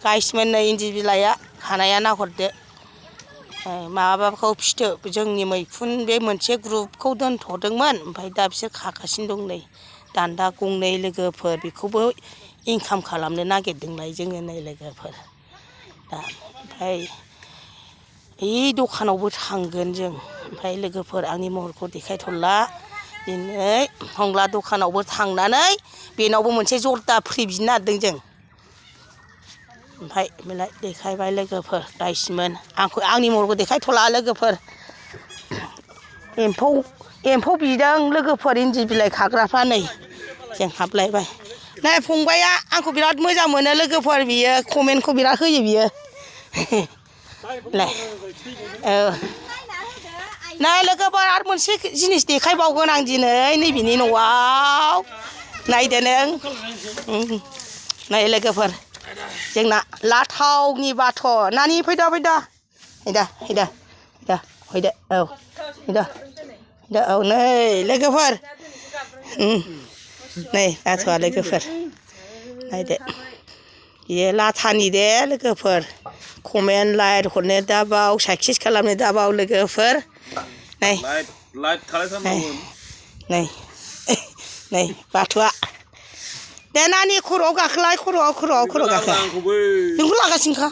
गाइसमोन नै इन्दि बिलाइआ खानाया नाहरदो माबाखौ फिथोब जोंनि मैखुन बे मोनसे ग्रुपखौ दोनथ'दोंमोन ओमफ्राय दा बिसोर खागासिनो दं नै दान्दा गंनै लोगोफोर बेखौबो इनकाम खालामनो नागिरदोंलाय जोङो नै लोगोफोर दा ओमफ्राय इ दखानावबो थांगोन जों ओमफ्राय लोगोफोर आंनि महरखौ देखायथ'ला दिनै हंला दखानावबो थांनानै बेनावबो मोनसे जर्दा फ्रि बिनो नागिरदों जों ओमफ्राय बेलाय देखायबाय लोगोफोर गाइसमोन आंनि महरखौ देखायथ'ला लोगोफोर एम्फौ बिदों लोगोफोर इन्दि बिलाइ खाग्राफ्रा नै जों हाबलायबाय नै फंबाया आंखौ बिराद मोजां मोनो लोगोफोर बियो कमेन्टखौ बिराद होयो बियो नै लोगोफोर आरो मोनसे जिनिस देखायबावगोन आं दिनै नैबेनि न'आव नायदो नों नै लोगोफोर जोंना लाथावनि बाथ' नानि फैदो फैदो औ नै लोगोफोर नै लाथ'आ लोगोफोर नायदो बियो लाथानि दे लोगोफोर कमेन्ट लाइक हरनो दाबाव साक्सेस खालामनो दाबाव लोगोफोर नै नै बाथ'आ दे नानि खर'आव गाखोलाय खर'आव गाखो नोंखौ लागासिनोखा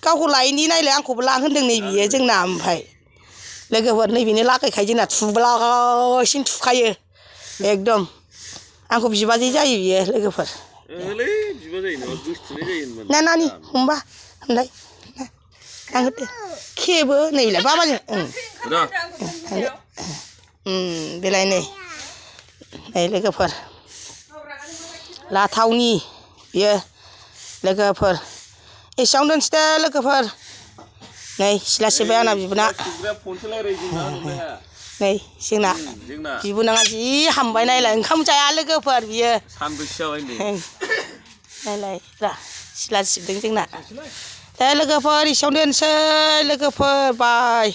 गावखौ लायैनि नायलाय आंखौबो लाहोनदों नै बियो जोंना ओमफ्राय लोगोफोर नैबेनो लागायखायो जोंना थुब्लागासिनो थुखायो एकदम आंखौ बिबाजै जायो बियो लोगोफोर ना नानि हमबा होनलाय आंहोदो खेबो नैलाय बाबाजों बेलाय नै लोगोफोर लाथावनि बियो लोगोफोर एसेयावनो दोनसै दे लोगोफोर नै सिला सिबबाय आंना बिबोना नै जोंना बिबोनाङा जि हामबाय नायलाय ओंखाम जाया लोगोफोर बियो नायलाय सिला सिबदों जोंना दे लोगोफोर एसेयावनो दोनसै लोगोफोर बाय